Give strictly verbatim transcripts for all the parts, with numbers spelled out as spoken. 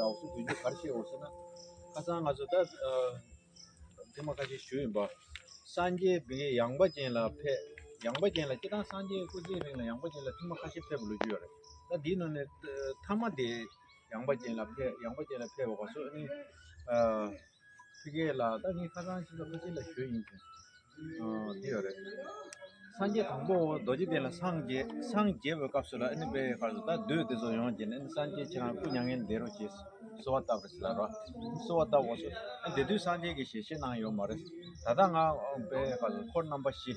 ལགས་སོ། དོན་གྱི་ག་རེ་བཤད་འོ་ཟེར་ན། ཁ་སང་ང་ཚོ་ད་ཨ་ཐེངས་མ་ཁ་ཤས་ཞུས་ཡིན་པ། སངས་རྒྱས་བི་ངའི་ཡངས་པ་ཅན་ལ་ཕེབས། ཡངས་པ་ཅན་ལ་སྤྱིར་བཏང་སངས་རྒྱས་སྐུ་ཚེའི་རིང་ལ་ཡངས་པ་ཅན་ལ་ཐེངས་མ་ཁ་ཤས་ཕེབས་པ་ལོ་རྒྱུས་ཡོད་རེད། ད་འདིའི་ནང་ནས་ཨ་མཐའ་མ་དེ་ཡངས་པ་ཅན་ལ་ཕེབས། ཡངས་པ་ཅན་ལ་ཕེབས་པ་ག་སོ་ཨ་ནི་ཨ་ཕ་གི་ལ་ད་ངས་ཁ་སང་ཕྱི་ཟླ་ཁ་ཤས་ལ་ཞུས་ཡིན་ཟེར། ཨ་འདི་ཡོད་རེད། སངས་རྒྱས་དང་པོ་རྡོ་རྗེ་གདན་ལ་སངས་རྒྱས། སངས་རྒྱས་པའི་སྐབས་སུ་ལ་ཨ་ནི་པའི་ཁར་སོ་ད་བདུད་དེ་ཚོ་ཡོང་གི་ནས་ཨ་ནི་སངས་རྒྱས་ཁྱེད་རང་སྐུ་མྱ་ངན་འདས་རོགས་གྱིས། གསོལ་བ་བཏབ་རེད་ཟེར་ལ་རོ། གསོལ་བ་བཏབ་འོ་སོ། ཨ་དེ་དུས་སངས་རྒྱས་ཀྱི་ཞལ་བཞེས་གནང་ཡོད་མ་རེད། ད་ལྟ་ང་པའི་ཁར་སོ་འཁོར་རྣམ་པ་བཞི།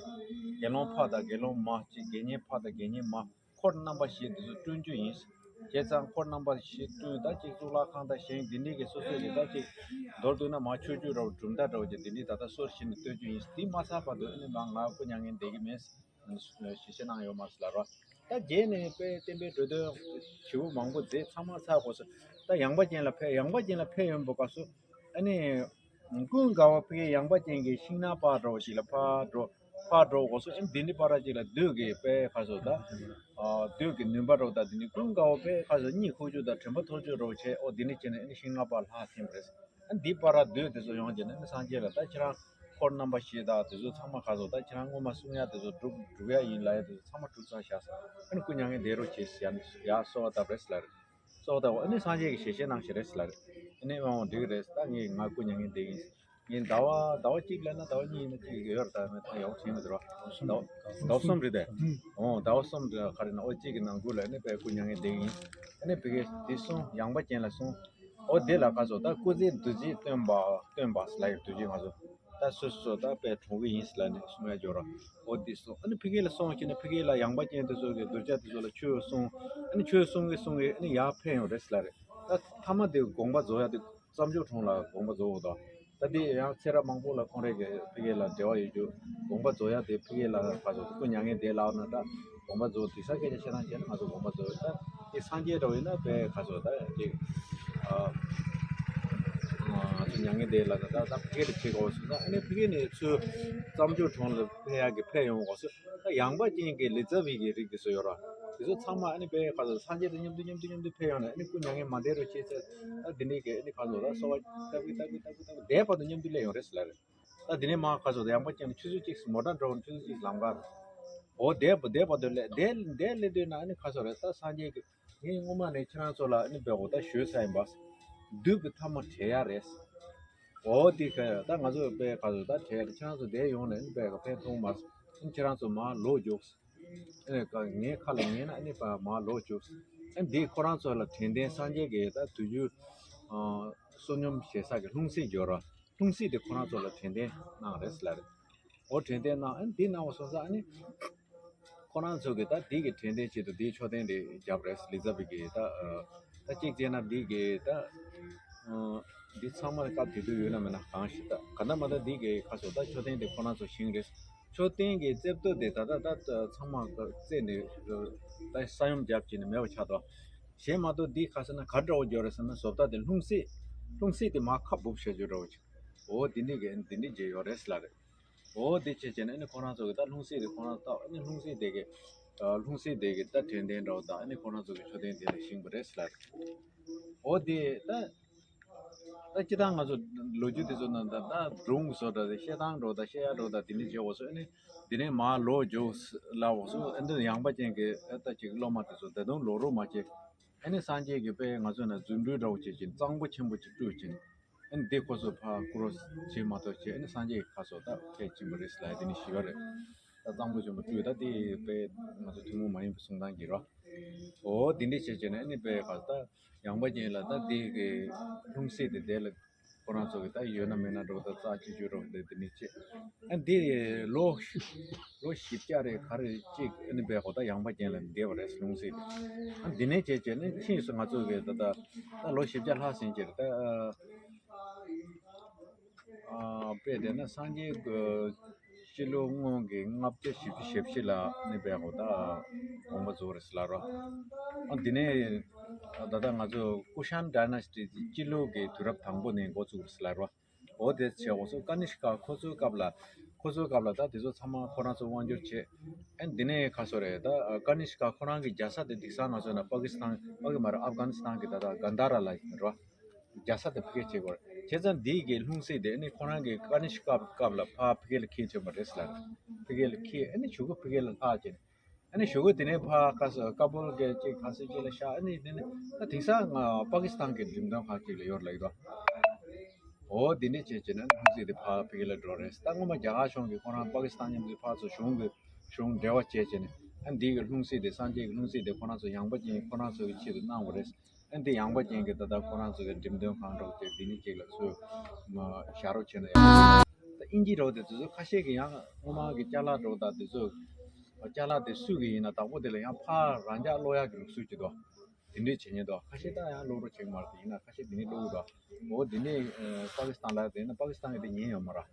དགེ་སློང་ཕ་དང་དགེ་སློང་མ་གཅིག་དགེ་བསྙེན་ཕ་དང་དགེ་བསྙེན་མ། འཁོར་རྣམ་པ་བཞི་འདི་ཚོ་བསྐྲུན་རྒྱུ་ཡིན། བྱས་ཙང་འཁོར་རྣམ་པ་བཞི་བསྐྲུན། ད་ཅིག་གཙུག་ལག་ཁང་དང་བཞེངས། འདི་འདྲའི་གི་སོ་སོའི་གི་ད་ཅིག་མདོར་བསྡུ་ན་མ་ཆོས་བརྒྱུད་ར་བ་གྲུབ་མཐའ་འདྲ་བོ་ཅིག་འདི་འདྲའི་ད་ལྟ་སོར་བཞི་ནས་སྟོན་རྒྱུ་ཡིན། འདི་མ་ཚར་བར་དུ་ཨ་ནི་མ་ང་སྐུ་མྱ་ངན་འདས་ཀྱི་མེད། ཞལ་བཞེས་གནང་ཡོད་མ་རེད་ལ་ར། ད་རྗེས་ནས་དཔེ་བསྟན་པའི་འགྲོ་དོན་ཞེ་པོ་མང་པོ་མཛད། ཚང་མ་ཚར་དགོས་སོ། ད་ཡངས་པ་ཅན་ལ་ཕེབས། ཡངས་པ་ཅན་ལ་ཕེབས་ཡོང་བའི་སྐབས་སུ། ཨ་ནི། ཀུན་དགའ་བོ་ཕ་གི་ཡངས་པ་ཅན་གྱི་ཤིང་ནགས་པ་འདྲ་བོ་ཞིག་ལ་ཕར་འགྲོ། ཕར་འགྲོ་དགོས་སོ། ཨ་ནི་འདི་འདྲའི་བར་ཅིག་ལ་བདུད་ཀྱི་དཔེ་ཁ་སོ་ད། ཨ་བདུད་ཀྱི་ནུས་པ་འདྲ་བོ་ད་འདི་ནི་ཀུན་དགའ་བོ་དཔེ་ཁ་སོ་གཉིད་ཁུག་རྒྱུ་དང་དྲན་པ་ཐོར་རྒྱུ་འདྲ་བོ་བྱས། ཨོ་འདི་ནི་བྱས་ནས་ཨ་ནི་ཤིང་ནགས་པ་ལྷག་ཕྱིན་པ་རེད། ཨ་ནི་འདི་བར་ར་བདུད་དེ་ཚོ་ཡོང་གི་ནས་ཨ་ནི་སངས་རྒྱས་ལ་ད་ཁྱེད་རང་འཁོར་རྣམ་པ་བཞི་དང་དེ་ཚོ་ཚང་མ་ཁ་སོ་ད་ཁྱེད་རང་སྔོན་མ་གསུང་ཡ་དེ་ཚོ་སྒྲུབ་སྒྲུབ་ཡ་ཡིན་ལབ་ཡ་དེ་ཚོ་ཚང་མ་གྲུབ་ཚར་བཞག་ཟེར། ཨ་ནི་སྐུ་མྱ་ངན་འདས་རོགས་བྱེད་ཟེར་ཡ་གསོལ་བ་བཏབ་རེད་ཟེར་ལ་རེད། གསོལ་བ་བཏབ། ཨ་ནི་སངས་རྒྱས་ཀྱི་ཞལ་བཞེས་གནང་ཞིག་རེད་ཟེར་ལ་རེད། ཨ་ནི་ཨོ་འགྲིག་གི་རེད། ད་ངས་ང་སྐུ་མྱ་ངན་འདས་ཡིན། ངས་ཟླ་བ་ཟླ་བ་གཅིག་ལས་ན་ཟླ་བ་གཉིས་ཡིན་ན་གཅིག་ཡོད་རེད། ད་ངས་ད་ཡག་པོ་དྲན་མི་འདུག་ར། ཟླ་བ་ཟླ་བ་གསུམ་རེད་དེ། ཨོ་ཟླ་བ་གསུམ་རེད། ག་རེ་ན་ཨོ་གཅིག་གི་ནང་ཁུལ་ལ་ཨ་ནི་དཔེ་སྐུ་མྱ་ངན་འདས་ཡིན། ཨ་ནི་ཕ་གི་དེ་སོང་ཡངས་པ་ཅན་ལ་སོང་། ཨོ་དེ་ལ་ཁ་སོ་ད་སྐུ་ཚེ་བདུད་རྩི་སྟོན་པ་སྟོན་པ་ལ་ཡི་དུས་རྒྱུན་ང་ཚོ་ད་སོ་སོ་ད་དཔེ་གྲོང་གི་ཡིན་ཟེར་ལ་ནི་གསུང་ཡ་འབྱོར་ར། ཨོ་དེ་སོང་། ཨ་ནི་ཕ་གི་ལ་སོང་ཁྱེད་ནི་ཕ་གི་ལ་ཡངས་པ་ཅན་དེ་ཚོ་གི་གདུལ་བྱ་དེ་ཚོ་ལ་ཆོས་གསུང་། ཨ་ནི་ཆོས་གསུང་གི་གསུང་གི་ཨ་ནི་ཡར་ཕན་ཡོང་རེད་ཟེར་ལ་རེད། ད་ཐ་མ་དེ་དགོངས་པ་རྫོགས་ཡ་དེ་བརྩམས་ཆོས་གྲོང་ལ་དགོངས་པ་རྫོགས་འོ་ད། ད་དེ་ཡང་ཚེ་རབས་མང་པོ་ལ་ཁོང་རེ་གི་ཕ་གི་ལ་འབྲེལ་བ་ཡོད་རྒྱུ། དགོངས་པ་རྫོགས་ཡ་དེ་ཕ་གི་ལ་ཁ་སོ་སྐུ་མྱ་ངན་འདས་ལགས་ན་ད་དགོངས་པ་རྫོགས་དེ་ས་སྐད་ཆ་བཤད་སྟངས་བྱས་ན་ང་ཚོ་དགོངས་པ་རྫོགས་ད་དེ་སངས་རྒྱས་འདྲ་བོ་ཡིན་ན་དཔེ་ཁ་སོ་ད་ཅིག་ཨ་ང་ཚོ་མྱ་ངན་འདས་ལགས་ན་ད་ད་ཕ་གི་ལ་བྱེད་དགོས་སོང་ད། ཨ་ནི་ཕ་གི་ནས་ཚུར་བརྩམས་ཆོས་གྲོང་ལ་ཕེབས་ཡ་གི་ཕེབས་ཡོང་དགོས་སོ། ད་ཡངས་པ་ཅན་གྱི་ལི་ཙ་བི་གི་རིགས་དེ་ཚོ་ཡོད་ར། དེ་ཚོ་ཚང་མ་ཨ་ནི་དཔེ་ཁ་སོ་སངས་རྒྱས་དང་མཉམ་དུ་མཉམ་དུ་མཉམ་དུ་ཕེབས་ཡོང་ནས་ཨ་ནི་སྐུ་མྱ་ངན་མ་འདས་རོགས་བྱེད་ཚེ། ད་དེ་འདྲའི་གི་ཨ་ནི་ཁ་སོ་ད་གསོལ་བ་བཏབ་གི་བཏབ་གི་བཏབ་གི་བཏབ་གི་འདས་བར་དུ་མཉམ་དུ་སླེབས་ཡོང་རེད་ཟེར་ལ་རེད། ད་དེ་ནས་མ་ཁ་སོ་ད་ཡངས་པ་ཅན་ཆུ་ཚོད་གཅིག་མོ་ཊ་འགྲོ་ཆུ་ཚོད་གཅིག་ལམ་ཁ་རེད། འོ་འདས་བར་འདས་བར་དུ་སླེབས། འདས་འདས་སླེབས་དུས་ན་ཨ་ནི་ཁ་སོ་རེད། ད་སངས་རྒྱས་ཀྱི་ངས་སྔོན་མ་ནས་ཁྱེད་རང་ཚོ་ལ་ཨ་ནི་དཔེ་འོ་ད་ཞུས་ཚར་ཡིན་པ། བདུད་ཀྱི་ཐ་མ་བྲལ་ཡ་རེད། འོ་དེ་ཁ་ད་ང་ཚོ་དཔེ་ཁ་སོ་ད་བྲལ་ཡ་རེད། ཁྱེད་རང་ཚོ་འདས་ཡོང་ནས་ཨ་ནི་དཔེ་ག་ཕན་ཐོགས་མ་སོང་། ཨ་ནི་ཁྱེད་རང་ཚོ་མར་ལོག་རྒྱུགས། ཨེ་ནས་ཀ་ངའི་ཁ་ལ་ཉན་ན་ཨ་ནི་པ་མར་ལོག་བཅུག་ཨ་ནི་འདི་ཁོ་རང་ཚོ་ལ་དྲན་རྟེན་སངས་རྒྱས་ཀྱི་ད་དུས་རྒྱུན་ཨ་བསོད་སྙོམས་བྱེད་ས་གི་ལྷུང་བཟེད་འབྱོར་བ། ལྷུང་བཟེད་དེ་ཁོ་རང་ཚོ་ལ་དྲན་རྟེན་གནང་རེད་ཟེར་ལ་རེད། འོ་དྲན་རྟེན་གནང་། ཨ་ནི་འདི་གནང་བ་སོང་ཙང་ཨ་ནི་ཁོ་རང་ཚོ་གི་ད་འདི་གི་དྲན་རྟེན་ཆེད་དུ་འདིའི་མཆོད་རྟེན་དེ་བརྒྱབ་རེད། ལི་ཛ་བི་གི་ད་ཨ་ད་གཅིག་བྱས་ན་འདི་གི་ད་ཨ་འདི་ཚང་མ་སྐབས་དེ་དུས་ཡོད་ན་མེད་ན་གང་ཞིག་ད་ག་ན་མ་ད་འདི་གི་ཁ་སོ་ད་མཆོད་རྟེན་དེ་ཁོ་རང་ཚོ་བཞེངས་རེད། མཆོད་རྟེན་གྱི་རྩིབས་ཏོ་དེ་ད་ལྟ་ད་ཚང་མ་རྩེ་ནས་ད་ས་ཡོམ་བརྒྱབ་ཀྱི་ནས་མེད་པ་ཆགས་འདུག་གཞན་མ་གཏོགས་འདི་ག་ཟེར་ན་ག་འདྲ་བོ་འབྱོར་རེད་ཟེར་ན་བཟོ་ལྟ་དེ་ལྷུང་བཟེད། ལྷུང་བཟེད་དེ་མར་ཁ་སྦུབ་བྱ་རྒྱུ་འདྲ་བོ་ཅིག་འོ་འདི་འདྲ་གི་འདི་འདྲ་བྱས་ཡོད་རེད་ཟེར་ལ་རེད། འོ་འདི་བྱས་བྱས་ནས་ཨ་ནི་ཁོ་རང་ཚོ་གི་ད་ལྷུང་བཟེད་དེ་ཁོ་རང་ད་ཨ་ནི་ལྷུང་བཟེད་དེ་གི་ལྷུང་བཟེད་དེ་གི་ད་དྲན་རྟེན་འདྲ་བོ་དང་ཨ་ནི་ཁོ་རང་ཚོ་གི་མཆོད་རྟེན་དེ་ལ་བཞེངས་པ་རེད་ཟེར་ལ་རེད། འོ་དེ་ད། ད་སྤྱིར་བཏང་ང་ཚོ་ལོ་རྒྱུས་དེ་ཚོ་ནང་ད་ད་སྒྲུང་བཟོ་འདྲ་དེ་བཤད་སྟངས་འདྲ་ད་བཤད་ཡ་འདྲ་ད་དེ་འདྲ་བྱེད་འོ་སོ་ཨ་ནི་དེ་ནས་མར་ལོག་འཇོག་ལ་འོ་སོ་ཨ་འདི་ཡངས་པ་ཅན་གྱི་ཨ་ད་ཅིག་སློབ་མ་དེ་ཚོ་ད་དུང་ལོག་རོགས་མ་བྱེད། ཨ་ནི་སངས་རྒྱས་ཀྱི་དཔེ་ང་ཚོ་ན་རྫུ་འཕྲུལ་འདྲ་བོ་བྱེད་ཅིང་གཙང་པོ་ཆེན་པོ་ཅིག་སྤྲུལ་ཅིང་། ཨ་ནི་དེ་ཁོ་ཚོ་ཕར་ཀུ་རོ་བྱེད་མ་གཏོགས་བྱེད་ཨ་ནི་སངས་རྒྱས་ཀྱི་ཁ་སོ་ད་ཕེབས་ཕྱིན་པ་རེད་ལ་དེ་ནི་ཞི་བ་རེད། ད་གཙང་པོ་ཆེན་པོ་སྤྲུལ་ད་དེ་དཔེ་ང་ཚོ་ཐུན་མོང་མ་ཡིན་པའི་གསུང་སྟངས་ཀྱི་རོ། འོ་དེ་འདྲ་བྱས་བྱས་ནས་ཨ་ནི་དཔེ་ག་ད། ཡངས་པ་ཅན་ལ་ད་དེ་གི་ལྷུང་བཟེད་དེ་དེ་ལ་ཁོ་རང་ཚོ་གི་ད་ཡོད་ན་མེད་ན་འགྲོ་ད་རྩ་ཆེ་ཆུ་རོ་དེ་དེ་ནི་ཆེ། ཨ་འདི་ལོ་ལོ་བཞི་བརྒྱ་རེ་ག་རེ་གཅིག་ཨ་ནི་བས་ཧོ་ད་ཡངས་པ་ཅན་ལ་འདེབས་པ་རེད་ལྷུང་བཟེད་དེ། ཨ་འདི་ནས་བྱས་བྱས་ནས་ཕྱིས་སུ་ང་ཚོ་གི་ད་ད་ད་ལོ་བཞི་བརྒྱ་ལྷག་ཟིན་གྱི་རེད་ད། ཨ་དཔེ་དེ་ན་སངས་རྒྱས་ཀྱི་སྤྱི་ལོ་སྔོན་གྱི་ལྔ་བརྒྱ་བཞི་བཅུ་ཞེ་བཞི་ལ་ནི་བས་ཧོ་ད་དགོངས་པ་རྫོགས་རེད་ཟེར་ལ་རོ། ཨ་འདི་ནས་ད་ལྟ་ང་ཚོ་ཀུ་ཤན་ཌའི་ནེ་སི་ཊི་སྤྱི་ལོ་གི་དུས་རབས་དང་པོ་ནས་འགོ་བཙུགས་རེད་ཟེར་ལ་རོ། འོ་དེ་བྱས་འོ་སོ་ཀ་ནི་ཤ་ཀ་ཁོ་ཚོའི་སྐབས་ལ་ཁོ་ཚོའི་སྐབས་ལ་ད་དེ་ཚོ་ཚང་མ་ཁོ་རང་ཚོ་དབང་བསྒྱུར་བྱས། ཨ་འདི་ནས་ག་སོ་རེད་ད་ཀ་ནི་ཤ་ཀ་ཁོ་རང་གི་རྒྱལ་ས་དེ་དེང་སང་ང་ཚོ་ན་པ་ཀི་སི་ཐན་པ་ཀི་མ་རེད་ཨབ་གྷ་ནི་སི་ཐན་གི་ད་ལྟ་གན་དྷ་ར་ལ་ཡིན་རོ། རྒྱལ་ས་དེ་ཕ་གིར་བྱེད་དགོས་རེད། བྱས་ཙང་འདི་གི་ལྷུང་བཟེད་དེ་ཨ་ནི་ཁོ་རང་གི་ཀ་ནི་ཤི་སྐབས་སྐབས་ལ་ཕར་ཕ་གི་ལ་འཁྱེར་ཐོན་པ་རེད་ཟེར་ལ། ཕ་གི་ལ་འཁྱེར། ཨ་ནི་གཞུག་གུ་ཕ་གི་ལ་ལྷག་བྱས་ནས། ཨ་ནི་གཞུག་གུ་དེ་ནས་ཕར་ཀ་ས་ཀ་བུལ་གྱི་ཅིག་ག་ས་ཅིག་ལ་ཤར། ཨ་ནི་དེ་ནས་ད་དེང་སང་ང་པ་ཀི་སི་ཐན་གྱི་འགྲེམས་སྟོན་ཁང་ཅིག་ལ་ཡོད་ལབ་ཀྱི་འདུག་འོ་དེ་འདྲ་བྱས་བྱས་ནས་ལྷུང་བཟེད་དེ་ཕར་ཕ་གི་ལ་འགྲོ་རེད། ད་སྔོན་མ་རྒྱ་གར་གཞུང་གིས་ཁོ་རང་པ་ཀི་སི་ཐན་མཉམ་དུ་ཕར་ཚུར་གཞུང་གི་གཞུང་འབྲེལ་བ་བྱས་བྱས་ནས། ཨ་འདི་གི་ལྷུང་བཟེད་དེ་སངས་རྒྱས་ཀྱི་ལྷུང་བཟེད་དེ་ཁོ་རང་ཚོ་ཡངས་པ་ཅན་ཁོ་རང་ཚོ་གི་ཆེད་དུ་གནང་བ་རེད། ཨ་འདི་ཡངས་པ་ཅན་གྱི་ད་ལྟ་ཁོ་རང་ཚོ་གི་འགྲེམས་སྟོན་ཁང་འདྲ་བོ་དེ་འདི་ནི་ཅིག་ལ་ཚུར་མ་བཞག་རོགས་བྱས་ན་ཡག་པོ། ད་དབྱིན་ཇི་འདྲ་བོ་དེ་དེ་ཚོ་ཁ་ཤས་ཀྱིས་ཡང་སྔོན་མ་གི་ཅ་ལག་འདྲ་བོ་དང་དེ་ཚོ་ཅ་ལག་དེ་སུས་ཀྱི་ཡིན་ན་བདག་པོ་དེ་ལ་ཡང་ཕར་རང་འཇགས་སློག་ཡག་གི་ལུགས་སྲོལ་ཅིག་འདུག་དེ་འདྲས་བྱེད་ཉེན་འདུག་ཁ་ཤས་ད་ཡང་སློག་རོགས་བྱེད་ཀྱི་མ་རེད། དེ་ཡིན་ན་ཁ་ཤས་དེ་ནས་སློག་གི་འདུག་འོ་དེ་ནས་ཨ་པ་ཀི་སི་ཐན་ལ་དེ་ན་པ་ཀི་སི་ཐན་གྱི་དེ་ཉན་ཡོད་མ་རེད།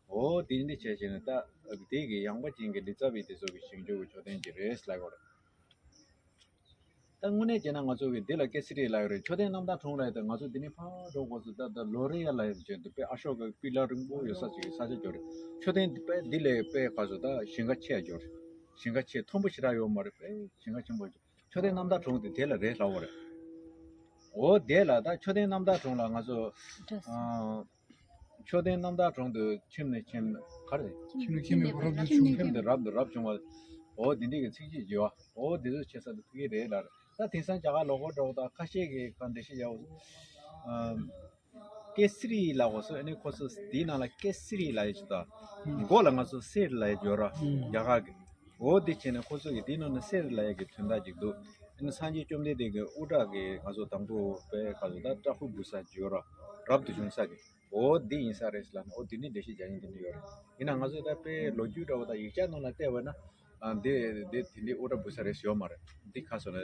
འོ་དེ་འདྲས་བྱས་བྱས་ནས་ད་དེ་གི་ཡངས་པ་ཅན་གྱི་ལི་ཙ་བི་དེ་ཚོ་གི་བཞེངས་ཕྱོགས་ཀྱི་མཆོད་རྟེན་ཅིག་རེད་ལབ་ཀྱི་ཡོད་རེད། ད་དངོས་གནས་བྱས་ན་ང་ཚོ་གི་འདི་ལ་ཀེ་སི་རི་ལབ་ཀྱི་རེད། མཆོད་རྟེན་རྣམ་ཐར་གྲོང་ལབ་ཡག་དེ་ང་ཚོ་འདི་ནས་ཕར་འགྲོ་དགོས་སུ་ད་ད་ལོ་རེ་ཡ་ལ་ཡ་བྱས་འདུག་དཔེ་ཨ་ཤོ་ཀ་པི་ལར་རིང་པོ་ཡོད་ས་ཅིག་གི་ས་ཆ་ཅིག་ཡོད་རེད། མཆོད་རྟེན་དཔེ་འདི་ལས་དཔེ་ག་ཚོད་ད་ཞེང་ཁ་ཆེ་ཡ་ཅིག་ཡོད་རེད། ཞེང་ཁ་ཆེ་མཐོན་པོ་ཞེ་དྲག་ཡོད་མ་རེད། དཔེ་ཞེང་ཁ་ཆེན་པོ་ཅིག་མཆོད་རྟེན་རྣམ་ཐར་གྲོང་དེ་དེ་ལ་རེད་ལབ་པ་རེད། འོ་དེ་ལ་ད་མཆོད་རྟེན་རྣམ་ཐར་གྲོང་ལ་ང་ཚོ་ཨ། མཆོད་རྟེན་རྣམ་ཐར་གྲོང་དུ་ཁྱིམ་ནས་ཁྱིམ་ག་རེ། ཁྱིམ་ནས་ཁྱིམ་ནས་རབ་ཏུ་བྱུང་། ཁྱིམ་དུ་རབ་ཏུ་རབ་བྱུང་བ། འོ་དེ་འདྲའི་གི་ཚིག་གཅིག་བརྗོད་པ། འོ་དེ་ཚོ་བྱེད་ས་དེ་ཕ་གི་རེད་ལབ་རེད། ད་དེང་སང་རྒྱ་གར་ལོ་འཁོར་འདྲ་བོ་དང་ཁ་ཤས་ཀྱིས་གང་འགྲེལ་བཤད་རྒྱག་པ། ཨམ། ཀེ་སི་རི་ལབ་དགོས་སོ། ཨ་ནི་ཁོ་ཚོ་དེའི་ནང་ལ་ཀེ་སི་རི་ལབ་ཡག་ཅིག་དང་། མགོ་ལ་ང་ཚོ་གསེར་ལབ་ཡག་ཅིག་ཡོད་ར། རྒྱ་གར་གི། འོ་དེ་བྱས་ནས་ཁོ་ཚོ་གི་དེའི་ནང་ན་གསེར་ལབ་ཡག་གི་དོན་དག་ཅིག་འདུག་ཨ་ནི་སངས་རྒྱས་བཅོམ་ལྡན་འདས་ཀྱི་དབུ་སྐྲ་གི་ང་ཚོ་དང་པོ་པའི་ག་ཚོད་ད་བཀྲ་ཤིས་འབུལ་ས་ཅིག་ཡོད་ར། རབ་ཏུ་བྱུང་ས་ཅིག་འོ་འདི་ཡིན་ས་རེད་ལབ་ནས། འོ་འདི་ནི་འགྲེལ་བཤད་རྒྱག་མཁན་འདི་ནི་ཡོད་རེད། ཡིན་ན་ང་ཚོས་ད་དཔེ་ལོ་རྒྱུས་འདྲ་བོ་དང་ཡིག་ཆ་ནང་ལ་བལྟས་པ་ན། ཨ་འདི་འདི་དེ་འདྲའི་དབུ་སྐྲ་འབུལ་ས་རེད་ཡོད་མ་རེད། འདི་ཁ་སོ་ན་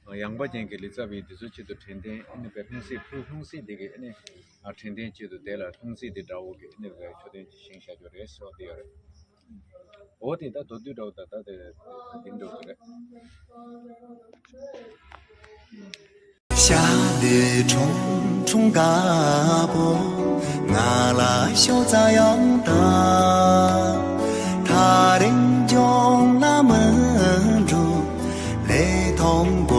ཡངས་པ་ཅན་གྱི་ལི་ཙ་བི་འདི་ཚོ་ཆེད་དུ་དྲན་རྟེན། ཨ་ནི་དཔེ་ལྷུང་བཟེད་ཕུ་ལྷུང་བཟེད་འདི་གི་ཨ་ནི་དྲན་རྟེན་ཆེད་དུ་དེ་ལ་ལྷུང་བཟེད་འདི་འདྲ་བོ་གི་ཨ་ནི་མཆོད་རྟེན་ཅིག་བཞེངས་བཞག་རྒྱུ་རེད་ཟེར་བ་འདི་ཡོད་རེད། འོ་དེ་ད་མདོར་བསྡུས་འདྲ་བོ་ད་ད་དེ་འདི་འདྲ་བོ་རེད། ཞྭ་དེ་ཁྲུང་ཁྲུང་དཀར་པོ་ང་ལ་ཤོག་ཙ་ཡང་དང་། ཐག་རིང་ལྗོངས་ལ་མི་འགྲོ། ལེགས་མཐོང་སྒོ་